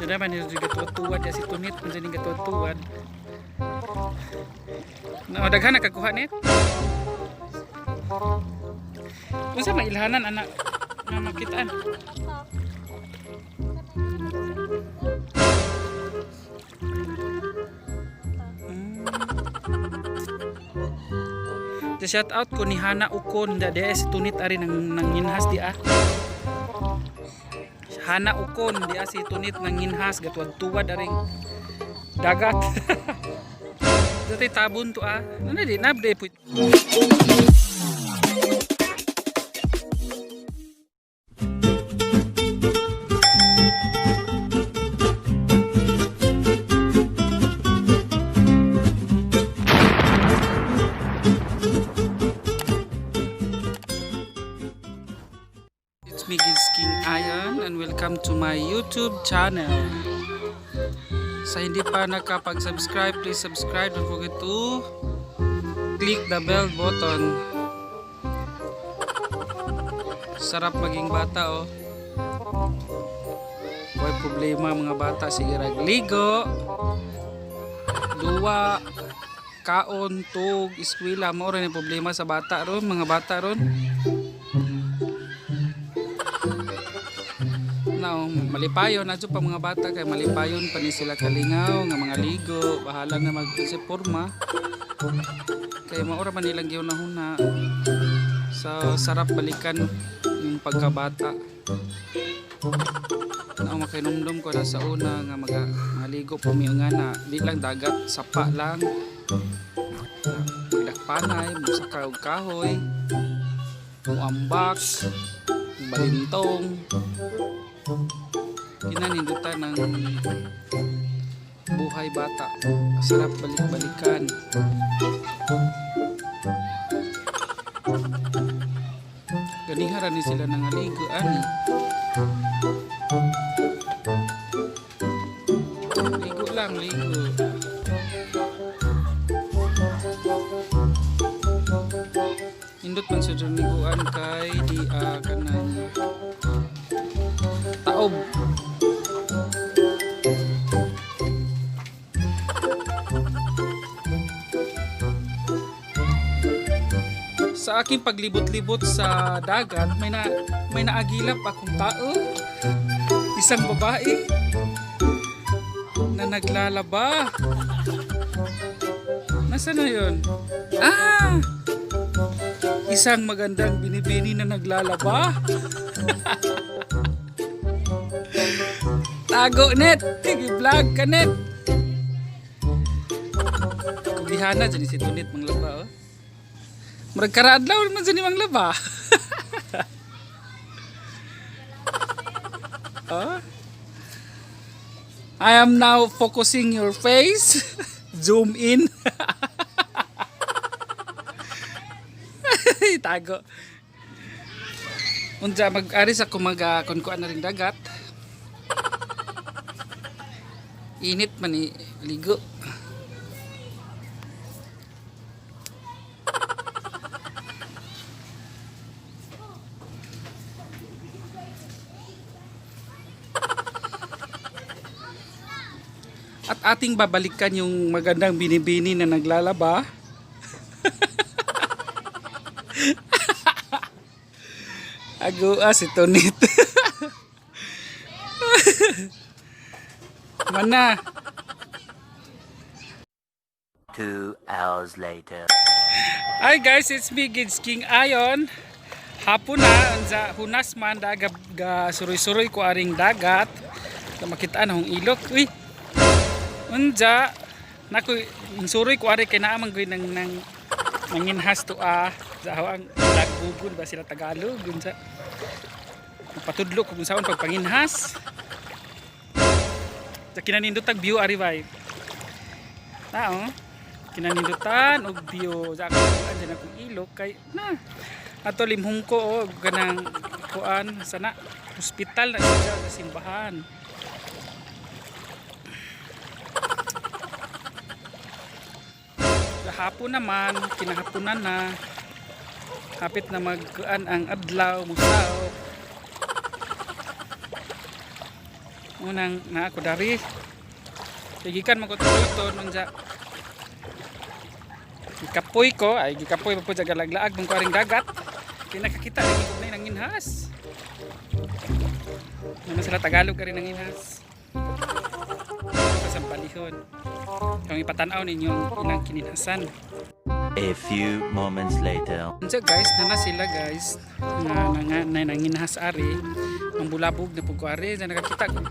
Naman ni gatuwad-tuwad ya si Tunit, unsa ning gatuwad-tuwad. Na daghan na kakuha net. Unsa may ilhanan anak nga makitaan? The shout out ko ni Hana Ukon da di si Tunit ari nang nanginhas di ah. Hana Ukon di ah si Tunit nanginhas gatuwad-tuwad aring dagat. Dati tabon to ah. Ano di nabde po. It's me, Giz King Ayon, and welcome to my YouTube channel. Sa hindi pa nakapag-subscribe, please subscribe. Don't forget to click the bell button. Sarap maging bata, oh. Way problema mga bata, sige ragligo. Duwa, kaon, tug, eskwela, mao ra ni problema sa bata ron, mga bata ron. Now, malipayon na pa mga bata kay malipayon pa ni sila kalingaw nga mga ligo, bahala na mag sa porma. Kay maura man nilang gihuna-huna. So, sarap balikan yung pagkabata. Now, makainomdom ko na sa una nga mga ligo po mi nga na di lang dagat, sapa lang. Magdakpanay, musaka og kahoy, muambak, balintong. Kinanindutan ng buhay bata. Sarap balik-balikan. Ganihara ni sila nangaligo ani. Ligo lang, ligo. Indot man sa liguan kay di ah, kanang taob. Sa aking paglibot-libot sa dagat, may naagilap akong tao. Isang babae na naglalaba. Nasaan na 'yon? Ah! Isang magandang binibini na naglalaba. Tago net! Vlog ka net! Kugihana dyan si Tunit manglaba oh. Murag karaadlaw naman dyan ni manglaba. Oh? I am now focusing your face. Zoom in. Tago. Unsa mag-aris ako mag kunkuan na rin dagat. Init man ni ligo. At ating babalikan yung magandang binibini na naglalaba. Agua si Tonit. Mana. 2 hours later. Hi guys, it's me Gids King Ayon. Hapon na, unsa hunas man daga ga suroy-suroy ko aring dagat. Ka makita na hong ilok. Uy. Unja nako suroy ko ari kay naa man gyud nang nanginhas to ah. Sa ang lagbugon ba sila Tagalog unsa. Patudlo ko kung saan pagpanginhas. Sa kinanindot view ari bay. Tao kinanindutan og view sa akong kuan dyan akong ilok kay na ato limhungko og kanang kuan sana hospital na siya sa simbahan. Sa hapon naman, kinahaponan na, hapit na magkuan ang adlaw musaw. Unang na ako dari. Kay gikan man ko ito nung sa gikapoy ko, ay gikapoy pa po sa galaglaag mong ko aring dagat. Kay nakakita lagi ko na nanginhas. Naman sila Tagalog ka rin nanginhas. Sa palihon. Kung ipatanaw ninyo ang ilang kininhasan. A few moments later. Unsa guys, nana sila guys nga nga na nanginhas ari ang bulabog na pug ko ari na nakakita ko.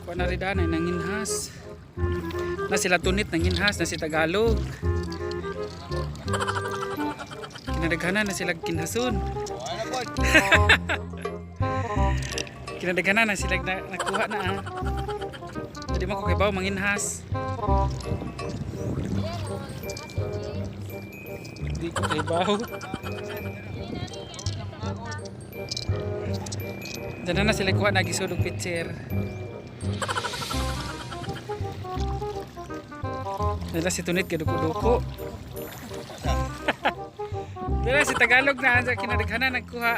Kuha na rin na nanginhas. Na sila tunit nanginhas na si Tagalog. Kinadaghanan na sila kinhason. Kinadaghanan na sila na, nakuha na ah. Hindi mo ko kay bawo manginhas. Hindi ko kay bawo. Diyan na sila kuha nagisod og picture. Dala si Tunit kay duko-duko. Dala si Tagalog na sa kinadaghanan nagkuha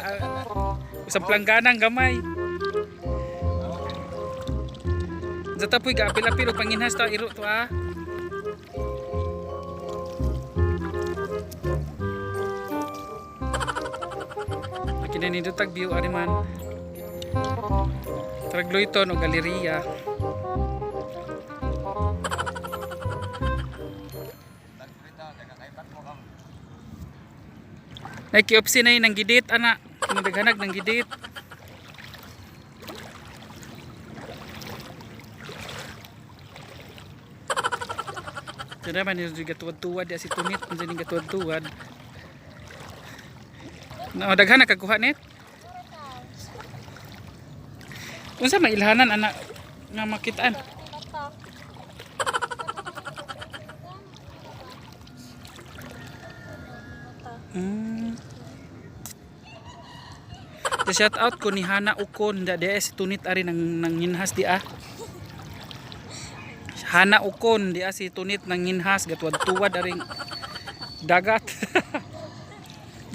usang plangganang gamay. Sa tapoy ga apil-apil og panginhas ta iro to ah. Kinanindotag view ari man. Tragloyton o galeria. Nay KFC na yun, nang gidit ana. Kinadaghanag nang gidit. Ito naman yung gatuwad-tuwad ya si Tumit, kung yung gatuwad-tuwad. Na daghan nakakuha net. Unsa may ilhanan ana nga makitaan? The shout out ko ni Hana Ukon da di si Tunit ari nang nanginhas di ah. Hana Ukon di ah si Tunit nanginhas gatuwad-tuwad aring dagat.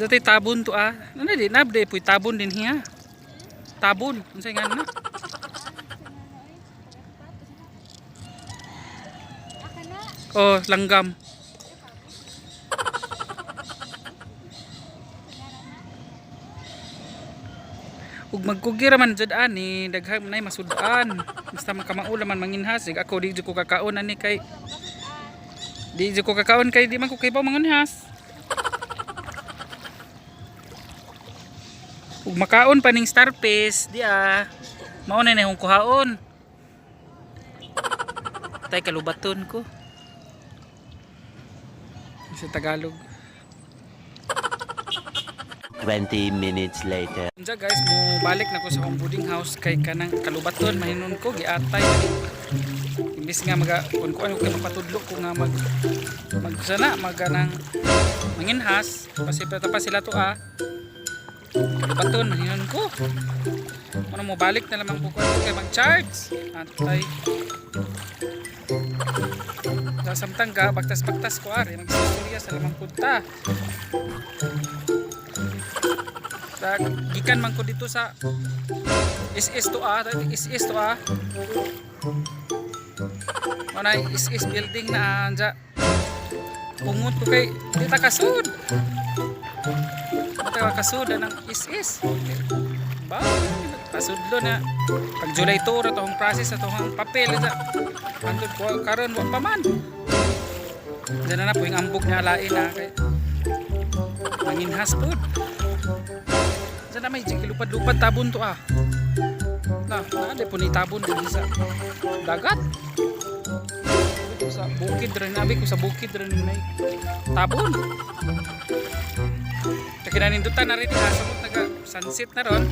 Dati tabon to ah. Ano di nabde puy tabon din hiya. Tabon unsay nga na? Oh, langgam. Ug magkugi ra man jud ani, daghan nay masud-an. Basta makamaula man manginhas, Sig ako di jud ko kakaon ani kay di jud ko kakaon kay di man ko kaybaw manginhas. Ug makaon pa ning starfish, di ah. Mao na nahong kuhaon. Tay kalubaton ko. Sa Tagalog. 20 minutes later. Unsa guys, mo balik na ko sa akong boarding house kay kanang kalubaton mahinon ko giatay. Imbis nga maga kun kuan ko mapatudlo ko nga mag mag sana maganang manginhas kasi pa sila to ah. Kalubaton mahinon ko. Ano mo balik na lamang po ko kay mag-charge. Atay. Sa samtang ga bagtas-bagtas ko ari magsistorya sa lamang punta. Sa gikan man ko dito sa SS to ah, SS to ah. Mana SS building na anja. Pungot ko kay di ta kasud. Di ta kasud ang SS. Ba, pasudlo na. Pag July 2 ra tohong process sa tohong papel ita. Antod ko karon wa pa man. Diyan na na po yung ambog na alain na kay manginhas pod. Diyan na may lupad-lupad tabon to ah. Na, naa po ni tabon din sa dagat. Sabi ko sa bukid rin, abi ko sa bukid rin may tabon. Kaya kinanindutan na rin ha, samot naga sunset na ron.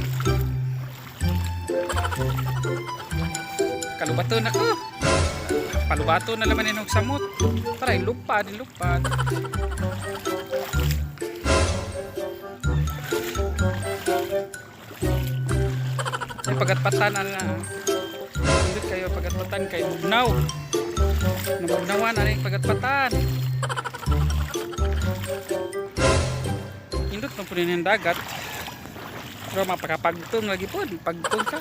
Kalubaton ako. Palubato na laman yun og samot. Tara, lupad, lupad. Ay, pagatpatan na na. Hindi kayo pagatpatan kay bugnaw. Nabugnawan na rin pagatpatan. Indot na po rin yung dagat. Pero mapakapagtong lagi po. Pagtong ka.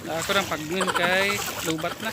Ako lang pagmin kay lubat na.